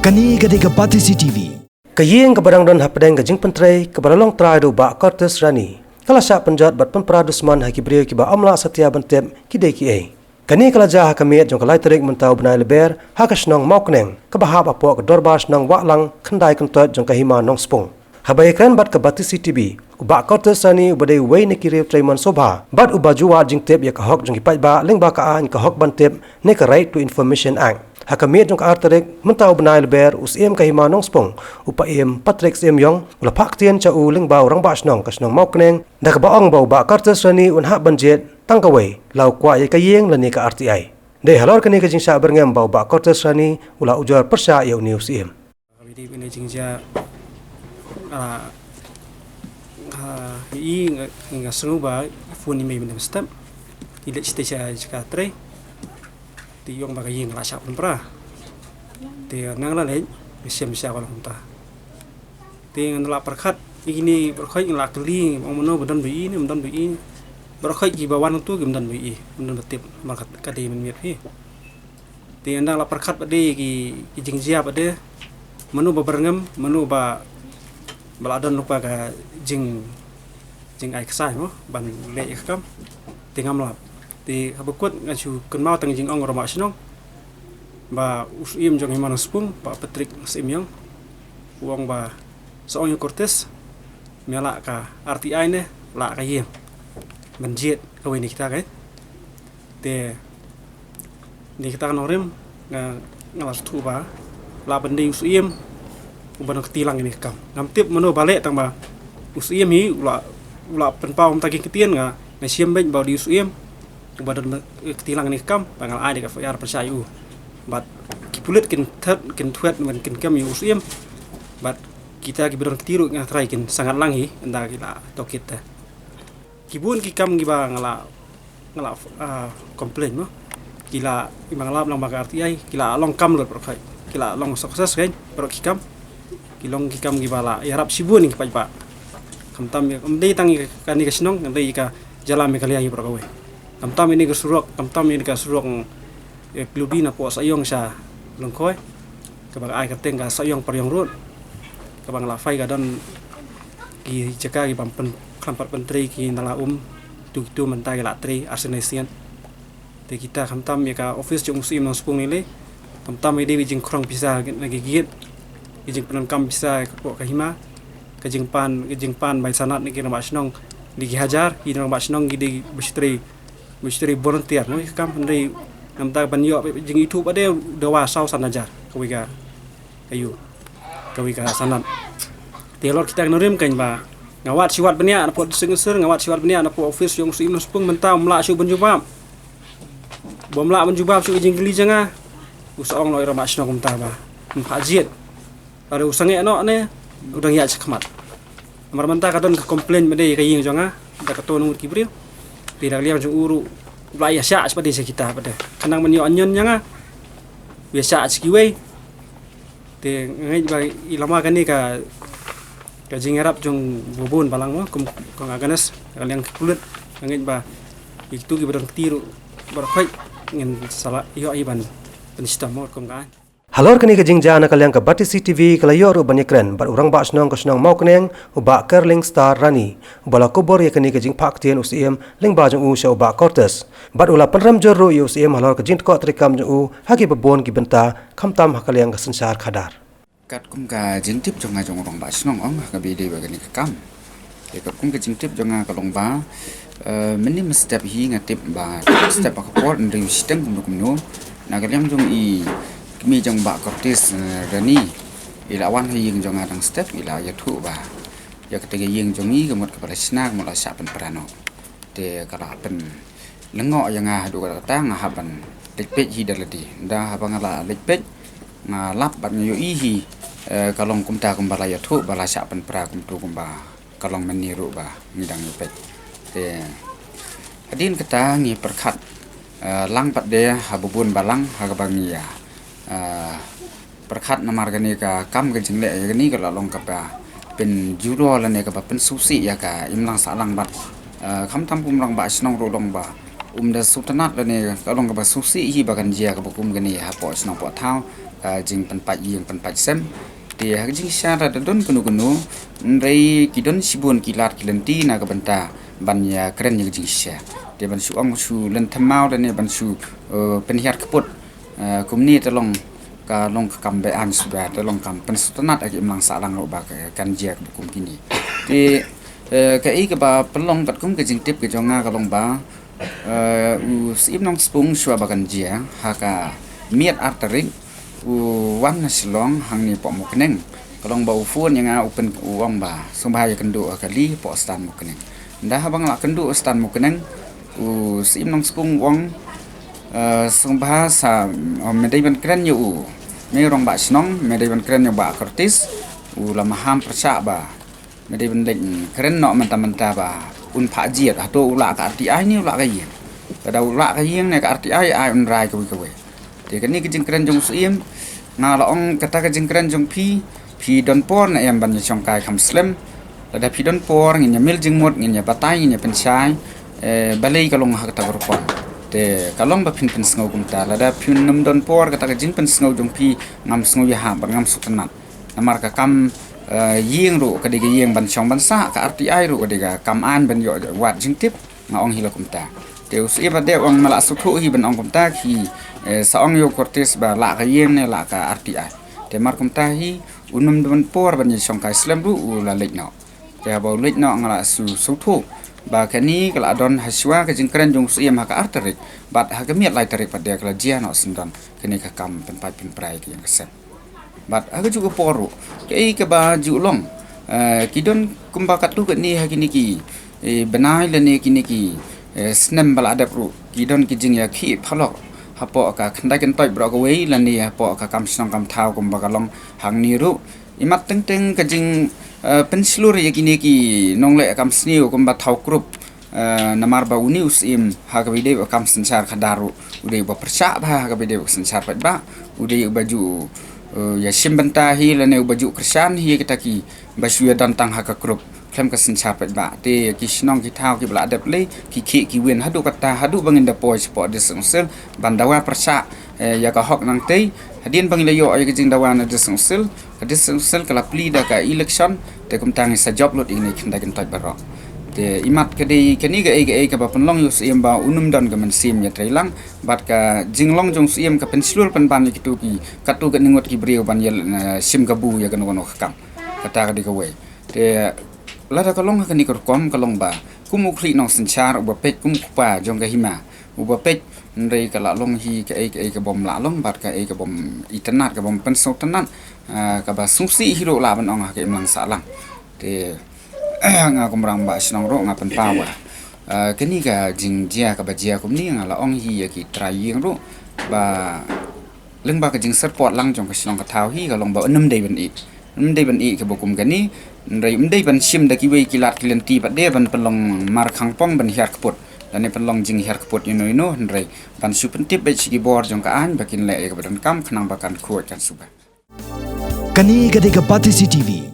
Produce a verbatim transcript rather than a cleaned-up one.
Kane ka dei ka Batesi T V. Ka ïing kaba dang don hapdeng ka jingpyntrei kaba la long trai da u Bah Curtis Rani ka la shah pynjot bad pynpra dusman ha ki briew kiba ym lah satia ban tip ki dei kiei. Kane ka la jia ha ka miet jong ka lai tarik mynta u bnai Lber ha ka shnong Mawkneng kaba hap hapoh ka dorbar shnong Wahlang Khyndai Kyntoit jong ka Hima Nongspung. Haba ïakren bad ka Batesi T V, u Bah Curtis Rani uba dei uwei na ki riew trei mon sobha bad uba ju wad jingtip ïa ka hok jong ki paidbah lyngba ka aiñ ka Hok Ban Tip ne ka Right to Information Act. Ha ka miet jong ka ar tarik mynta u bnai Lber, u Syiem ka Hima Nongspung, u Paiem Patrick Syiemiong, u la phah ktien sha u lyngba u rangbah shnong ka shnong Mawkneng da kaba ong ba u Bah Curtis Rani un hap ban jied tang kawei, la u kwah ïa ka ïing lane ka R T I. Dei halor kane ka jingshah byrngem ba u Bah Curtis Rani u la ujor pyrshah ïa une u Syiem. Ka video kane jingjia, ah, ah, i nga, nga sngew ba phone i mei myndem step. I leit sha sha ka trei. Te i ong ba ka ïing la shah pynpra. Te nang la leit, nga shem sha ka long kumta. Te ngan la pyrkhat, i kine pyrkhat ngan la kylli, ong mano ba don ba i ne, ba don ba i. Pyrkhat kiba wan tu kim don ba i, kim don ba tip, mar ka dei mynmiet hi. Te ynda la pyrkhat pat de ki, ki jingjia pat de, mano ba byrngem, mano ba, ba la don lypa ka jing, jingai ksai mo ban leh ïa ka kam. Te ngam lap. Te haba kut nga shu kynmaw tang jingong rangbah shnong ba u Syiem jong Hima Nongspung, Bah Patrick Syiemiong, u ong ba sa ong ïa u Curtis, me lah ka R T I ne lah ka ïing ban jied kawei na kita ka. Te na kita ka nongrim nga, nga la sngewthuh ba lah ban dei u Syiem uba nang kti lang ïa kane ka kam. Ngam tip mano ba leh tang ba u Syiem hi u la, u la pynpaw mynta ki ktien, nga, nga shem beit ba u dei u Syiem uba don kti lang ïa kane ka kam, ba nga la ai da ka F I R pyrshah ïa u. Bad ki pulit kin thwet, kin thwet ban kin kem ïa u Syiem. Bad kita kiba don kti ruh nga tharai kin sangat lang hi ynda ki la tohkit te. Ki bun ki kam kiba nga la, nga la, ah, complain mo. Ki la, i ma nga la lang ba ka R T I, ki la long kam lut baroh, ki la long success kein baroh ki kam. Ki long ki kam kiba la ïarap shibun ïa ki paidbah. Khamtam ïa, ym dei tang ïa kane ka shnong, ym dei ïa ka jylla Meghalaya ïa baroh kawei. Khamtam ïa kane ka surok, khamtam ïa kane ka surok, eh, Kludi napoh Sohiong sha Lyngkhoi, kaba ka ai kyrteng ka Sohiong Pariong Road, kaba nga la phai ka don ki jaka kiba ym pyn, khlem pat pyntrei ki nala um, tu kitu mynta ki la trei arsien arsien. Te kita khamtam ïa ka office jong u Syiem Nongspung ne lei, khamtam ïa dei ki jingkhrong pisa na ki gate, ki jingpyndonkam pisa ka pok ka hima, ka jingpan, ka jingpan bai sanad na ki rangbah shnong, dei ki hajar, ki rangbah shnong ki dei ba shu trei, ba shu trei volunteer mo, ïa ka kam, hynrei namar ban ïoh jingithuh pat de dawa saw san hajar kawei ka, ka ïoh, kawei ka sanad. Te halor kita ki nongrim kein ba nga wad shi wad bniah napoh district sir, nga wad shi wad bniah napoh office jong u Syiem Nongspung, mynta um lah shuh ban jubab. Bym lah ban jubab shuh ka jingkylli jong nga. U sa ong noh ïa rangbah shnong kumta ba ym phah jied. Lada u sangeh noh ne u dang ïaid shakhmat. Namar mynta ka don ka complain ba dei ka ïing jong nga da kato na ngut ki briew. Te da ka liang jong u ruh u la ïa shah pat de sha kita pat de. Khnang ban ïoh anion ïa nga, u ïa shah sha kiwei. Te nga ngeit ba i lama kane ka, ka jingïarap jong bun bun balang mo, kum kong Agnes, ka liang ki pulit, nga ngeit ba ïa kitu kiba don kti ruh baroh khoit ngin sa la ïoh hi ban pynshitom mo kum ka aiñ. Halor kane ka jingjia na ka liang ka Batesi T V ka la ïoh ruh ban ïakren bad u rangbah shnong ka shnong Mawkneng, u Bah Kerling Star Rani, uba la kubur ïa kane ka jingphah ktien u Syiem lyngba jong u sha u Bah Curtis. Bad u la pynrem jur ruh ïa u Syiem halor ka jingtkoh treikam jong u ha kiba bun ki bynta, khamtam ha ka liang ka synshar khadar. Katkum ka jingtip jong nga jong u rangbah shnong ong ha kaba ïadei bad kane ka kam. Te katkum ka jingtip jong nga ka long ba, eh, mynne mynstep hi nga tip ba step ha ka por, hynriew shiteng kumno kumno na ka liang jong i kmie jong Bah Curtis, eh, Rani, i la wan ha ïing jong nga dang step, i la ïathuh ba ïa kata ka ïing jong ngi ka mut kaba la shna, ka mut la shah pynpra noh. Te ka la pynlyngngoh ïa nga haduh katta katta, nga hap ban leit peit hi da lade. Ynda haba nga la leit peit, nga lap bad nga ïohi hi, eh, ka long kumta kumba la ïathuh ba la shah pynpra kumta kumba ka long mynne ruh ba ngi dang ïa peit. Te hadien kata ngi pyrkhat, eh, lang pat de ha ba bun balang ha kaba ngi ïa, eh, pyrkhat namar kane ka kam ka jingleh ïa kane ka la long kaba pynjulor lane kaba pynsngewsih ïa ka imlang sahlang bad, eh, khamtam kum rangbah shnong ruh long ba Um da sngewtynnat lane ka long kaba sngewsih hi ba kan jia kaba kum kane hapoh shnong poh thaw, ka jingpynpait ïing pynpait sem. Te ha ka jingshisha da don kano kano, hynrei ki don shibun ki lad ki lynti na ka bynta ban ïa kren ïa ka jingshisha. Te ban shu ong shu lynthem maw lane ban shu, eh, pynhiar kput. Eh, kumne te long ka long ka kam be-aiñ suda, te long kam pynsngewtynnat ha ka imlang sahlang ruh ba ka kan jia kaba kum kine. Te, eh, kaei kaba pynlong katkum ka jingtip ka jong nga ka long ba, eh, u Syiem Nongspung shuwa ba kan jia ha ka miet ar tarik u wan na Shillong hangne poh Mawkneng. Ka long ba u phone ïa nga u pyn u ong ba sngewbha ïa kynduh ha kali poh stand Mawkneng. Nda haba nga la kynduh stand Mawkneng, u Syiem Nongspung u ong, eh, sngewbha sa, oh, me dei ban kren ïa u. Me Rangbah Shnong, me dei ban kren ïa u Bah Curtis, u la maham pyrshah ba me dei ban leit kren noh mynta mynta ba un phah jied, hato u lah ka R T I ne u lah ka ïing. Lada u lah ka ïing ne ka R T I ai un rai kawei kawei. Te kane ka jingkren jong u Syiem, nga la ong kata ka jingkren jong phi, phi don por ne em ban ïashongkai kham slem. Lada phi don por ngin ïa mih jingmut, ngin ïa batai, ngin ïa pynshai, eh, balei ka long ha kata ka rukom. Te ka long ba phin pynsngew kumta, lada phin nym don por kata ka jingpynsngew jong phi ngam sngew ïahap bad ngam sngewtynnat. Namar ka kam, eh, ïing ruh ka dei ka ïing ban shong ban sah, ka R T I ruh ka dei ka kam aiñ ban ïoh wad jingtip, nga ong hi la kumta. Te u Syiem Bah Dep u ong me la sngewthuh hi ban ong kumta, ki, eh, sa ong ïa u Curtis ba lah ka ïing ne lah ka R T I. Te mar kumta hi, u nym don por ban ïashongkai slem ruh u la leit noh. Te haba u leit noh nga la shu sngewthuh ba kane ka la don hashuwa ka jingkren jong u Syiem ha ka ar tarik, bad ha ka miet lai tarik pat de ka la jia noh syndon kane ka kam pynpait pynpra ïa ka ïing ka sem. Bad ha kajuh ka por ruh, kaei kaba ju long, eh, ki don kumba katto katne ha kine ki, eh, bnai lane kine ki, eh, snem ba la dep ruh, ki don ki jingïakhih phalok hapoh ka khyndai kyntoit baroh kawei lane hapoh ka kam shnong kam thaw kumba ka long hangne ruh. Imat teng teng ka jing, eh, pynshlur ïa kine ki nongleh kam sniew kumba thaw krup, eh, namar ba une u Syiem ha kaba ïadei bad ka kam synshar khadar ruh u dei uba pyrshah bha ha kaba ïadei bad ka synshar paidbah, u dei uba ju, eh, ïashim bynta hi lane uba ju kyrshan hi ïa kita kiba shu ïadon tang ha ka krup khlem ka synshar paidbah. Te ki shnong ki thaw kiba la dep lei ki khih ki win haduh katta, haduh ba ngin da poi shapoh District Council ban dawa pyrshah, eh, ïa ka hok nangtei. Hadien ba ngi la ïoh ïa ka jingdawa na District Council, ka District Council ka la plie da ka election, te kumta ngi sa jop lut ïa kine ki khyndai kyntoit baroh. Te imat ka dei kane kaei kaei kaba pynlong ïa u Syiem ba u nym don ka mynsiem ïatreilang, bad ka jinglong jong u Syiem ka pynshlur pynban ïa kito ki katto katne ngut ki briew ban ïa, eh, shim kabu ïa kano kano ka kam. Kata ka dei kawei. Te lada ka long ha kane ka rukom ka long ba kum u khlieh nongsynshar uba peit kum u kpa jong ka hima uba peit, hynrei ka la long hi kaei kaei kabym lah long bad kaei kabym itynnad, kabym pynsngewtynnat, ah, kaba sngewsih hi ruh lah ban ong ha ka imlang sahlang. Te nga kum Rangbah Shnong ruh nga pynpaw ba, ah, kane ka jingjia kaba jia kumne, nga la ong hi ïa ki trai ïing ruh ba lyngba ka jingsyrpot lang jong ka shnong ka thaw hi ka long ba ym dei ban ïeh. Ym dei ban ïeh kaba kum kane, hynrei ym dei ban shim da kiwei ki lad ki lynti pat de ban pynlong mar khangpong ban hiar kput. Lane pynlong jinghiar kput ïano ïano, hynrei ban shu pyntip beit sha ki bor jong ka aiñ ba kin leh ïa kaba donkam khnang ba kan khuid kan suba. Kane ka dei ka Batesi T V,